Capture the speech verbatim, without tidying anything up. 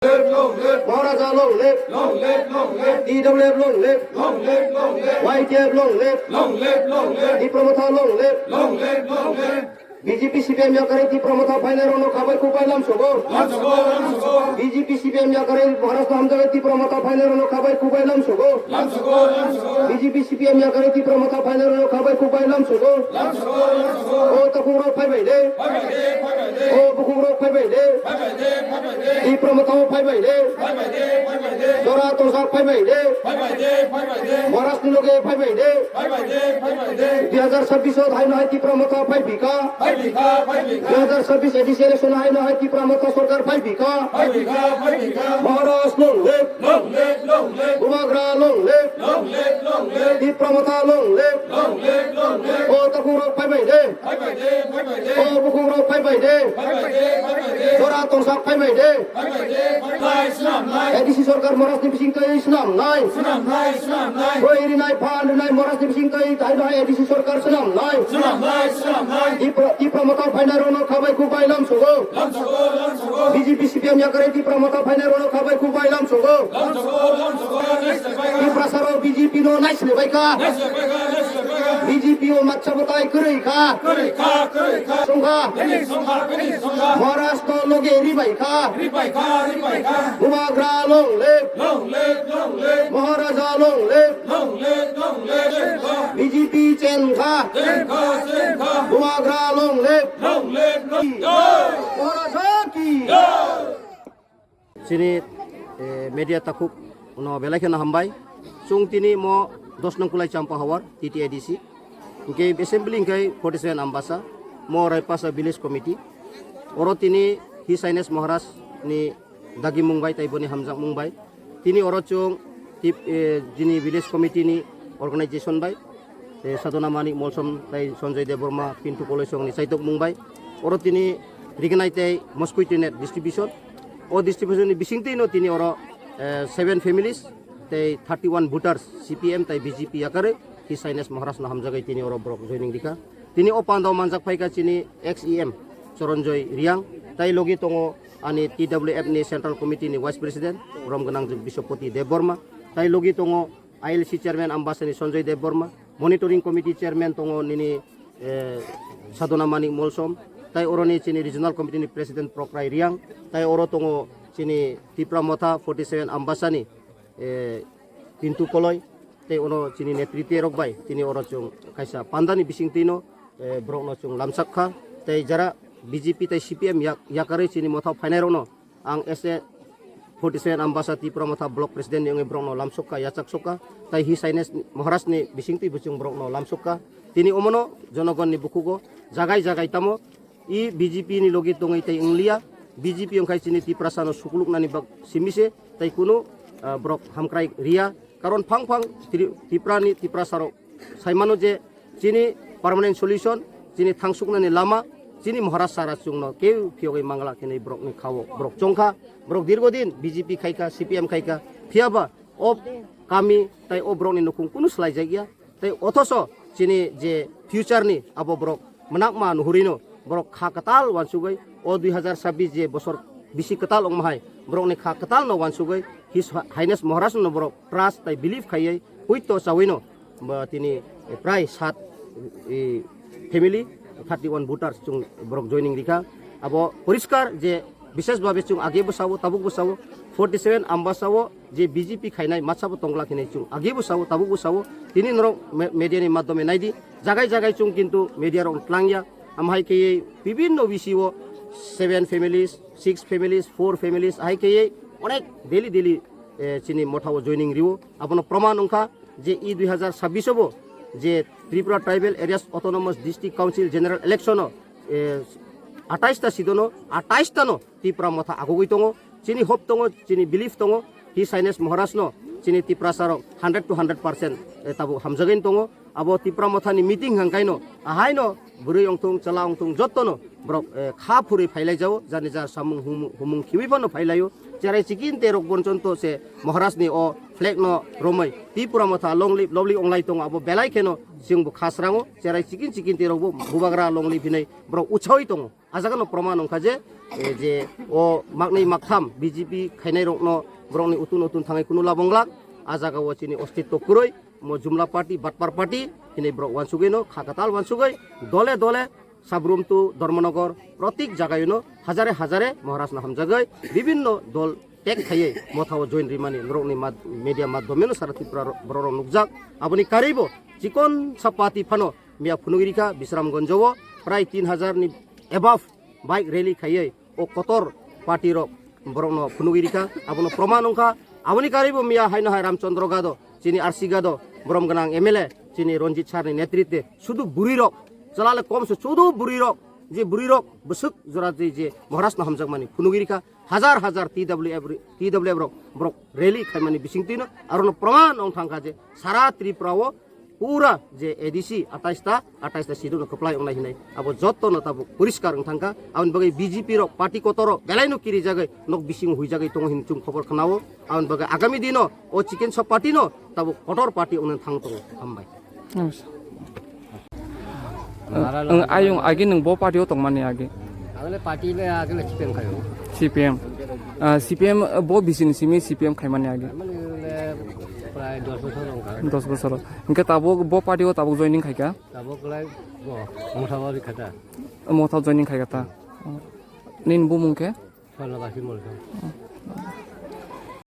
Maharaja long live. Long live, long live. T W F long live. Long live, long live. Y T F long live. Long live, long live. Tipra Motha long live. Long live, long live. B J P C P M yakarwi Tipra Motha phainairokno khabai kubai lamsogo. Lamsogo, lamsogo. B J P C P M yakarwi Maharashtra hamjakwi Tipra Motha phainairokno khabai kubai lamsogo. Lamsogo, lamsogo. B J P C P M yakarwi Tipra Motha phainairokno khabai kubai lamsogo. Lamsogo, lamsogo. O takhungrok phaibai de. Phaibai de, phaibai de. O bukhukrok phaibai de. Phaibai de, phaibai de. Tipra Motha phaibai de. Phaibai de, phaibai de. Jora tongsa phaibai de. Phaibai de, phaibai de. Maharashtra ni loge phaibai de. Phaibai de, phaibai de. Dui hajar sabbish o haino hai Tipra Motha phaibika. Phaibika, phaibika. Dui hajar sabbish A D C election haino hai Tipra Motha sorkar phaibika. Phaibika, phaibika. Maharaj long live. Long live, long live. Bubagra long live. Long live, long live. Tipra Motha long live. Long live, long live. O takhungrok phaibai de. Phaibai de, phaibai de. O bukhukrok phaibai de. Phaibai de, phaibai de. Jora tongsa phaibai de. Phaibai de, phaibai de. Swnamnai. A D C sorkar Maharashtra ni bisingtwi swnamnai. Swnamnai, swnamnai. Boi rinai, phan rinai Maharashtra ni bisingtwi, tai bai A D C sorkar swnamnai. Swnamnai, swnamnai. Tipra, Tipra Motha phainairokno khabai kubai lamsogo. Lamsogo, lamsogo. B J P C P M yakarwi Tipra Motha phainairokno khabai kubai lamsogo. Lamsogo, lamsogo. Tiprasarok B J P no naisle bai kha. Naisle bai kha, naisle bai kha. B J P o matsa bwtai kwrwi kha. Kwrwi kha, kwrwi kha. Songkha. Bini songkha, bini songkha. Maharashtra loge ribai kha. Ribai kha, ribai kha. Bubagra long live. Long live, long live. Maharaja long live. Long live, long live. B J P chen kha. Chen kha, chen kha. Bubagra long live. Long live, long live. Maharaja ki. Jai. Chini, eh, media takhuk no belai kheno hambai. Chwng tini mo dos nong Kulai Champa Hawar, T T A D C. Hwnkhe assembly hwnkhe forty seven Ambasa, mo Raipasa Village Committee. Oro tini His Highness Maharaj ni dagimung bai tei boni hamjakmung bai. Tini oro chwng tip-, eh, jini village committee ni organization bai. Tei Sadhana Manik Molsom tei Sanjoy Debbarma Pintu Koloi song ni chaitokmung bai. Oro tini rignai tei mosquito net distribution. O distribution ni bisingtwi no tini oro, eh, seven families tei thirty one voters C P M tei B J P yakarwi His Highness Maharaj no hamjagwi tini oro borok joining rikha. Tini o pandao manjak phaikha chini ex E M Choranjoy Riang, tei logi tongo ani T W F ni Central Committee ni Vice President Romgwnangjwk Biswapati Debbarma, tei logi tongo I L C Chairman Ambasani Sanjoy Debbarma, Monitoring Committee Chairman tongo nini, eh, Sadhana Manik Molsom, tei oroni chini Regional Committee ni President Prokrai Riang, tei oro tongo chini Tipra Motha forty seven Ambasani, eh, Pintu Koloi, tei ono chini netritwi rok bai tini oro chwng kaisa pandani bisingtwi no, eh, borokno chwng lamchak kha, tei jara B J P tei C P M yak-, yakarwi chini motha phainairokno ang S A forty seven Ambasa Tipra Motha Block President ni wngwi borokno lamsokha, yachaksokha, tei His Highness Maharaj ni bisingtwi bo chwng borokno lamsokha. Tini omono jonogonni bukhugo jagai jagai tamo i B J P ni logi tongwi tei wngliya. B J P wngkhai chini Tiprasano sukuluknani bak simi se, tei kunu, ah, borok hamkrai riya. Karon phang phang Tri-, Tiprani, Tiprasarok saimano je chini permanent solution, chini thangsuknani lama, chini Maharaj sara chwngno keu phiyogwi mangla khenwi borokni khao borok chongkha. Borok dirgo din B J P khaikha, C P M khaikha, phiyaba o kami tei o borokni nukhung kunu swlaijakya. Tei othoso chini je future ni abo borok mwnakma nuhurino borok kha kwtal wansugwi o dui hajar sabbish je bosor bisi kwtal wngma hai borokni kha kwtalno wansugwi His Highness Maharaj no borok trust tei believe khaiwi huito chawino ba tini prai sat, e, family thirty one voters chwng borok joining rikha. Abo poriskar je bishesh bhabe chwng age bo sao, tabuk bo sao, forty seven Ambasa o je B J P khainai masa bo tongla khinai chwng age bo sao, tabuk bo sao. Tini norok me-, media ni madhyome naidi, jagai jagai chwng kintu media rok tlangya. Amhai khe bibinno bisi o seven families, six families, four families, ahai khe onek daily daily, eh, chini motha o joining rio. Abono proman wngkha je i dui hajar sabbish o bo je Tripura Tribal Areas Autonomous District Council General Election o, eh, atais ta sidono, atais ta no Tipra Motha agogwi tongo. Chini hope tongo, chini belief tongo, His Highness Maharaj no chini Tiprasa rok hundred to hundred percent, eh, tabuk hamjagwi tongo. Abo Tipra Motha ni meeting hangkaino, ahaino bwrwi ongthung, chwla ongthung, jottono borok, eh, kha phurwi phailaijao, jani jar samung humung, humung khiwi phano phailaio. Cherai chikinte rok borjonto se Maharaj ni o flag no romwi Tipra Motha long live, lovely onglai tongo, abo belai kheno chwngbo kha srango. Cherai chikin chikinte rokbo bubagra long live hinwi borok uchawi tongo. A jaga no proman wngkha je eh, je o maknwi maktham B J P khainai rokno borokni utun utun thangwi kunu labonglak, a jaga o chini ostitto kwrwi, mo jumla party, batpar party, hinwi borok wansugwi no kha kwtal wansugwi dole dole Sabrum to Dharmanagar, protik jagayuno hajare hajare Maharaj no hamjagwi bibinno dol tek khaiwi mothao join rimani norokni mad-, media madhyomeno sara Tripura ro-, bororok nukjak. Aboni karwibo chikon sa party phano miya phunugwi rikha Bisramganjo o prai tin hajar ni above bike rally khaiwi o kotor party rok borokno phunugwi rikha, abono proman wngkha. Aboni karwibo miya haino hai Ramchandra Gado, chini R C Gado, borom gwnang M L A, chini Ranjit Sir ni netritwe sudu bwrwi rok, chalale kom se sudu bwrwi rok, je bwrwi rok bwswk jora je, je Maharaj no hamjakmani phunugwi rikha, hajar hajar T W F ri-, T W F rok borok rally khaimani bisingtwino arono proman wng thangkha je sara Tripura o pura je A D C atais ta, atais ta seat no kwplai wngnai hinai. Abo jotto no tabuk poriskar wng thangkha. Aboni bagwi B J P rok party kotor rok belai no kirijagwi nok bising huijagwi tongo hin chwng khobor khnao. Aboni bagwi agami dino o chikon sa party no tabuk kotor party wngna thang tongo. Hambai. Namaskar. Ang ayung agi nung bo party o tongmani agi. Ang le party le agi le C P M khayo. C P M. Ah, C P M bo bising simi C P M khaimani agi. Mane le prai dos bosor wngkha. Dos bosor. Hingke tabuk bo party o tabuk joining khaika? Tabuk le bo motha bari khata. Motha joining khaika ta. Nin bumung khe? Solo basi molso.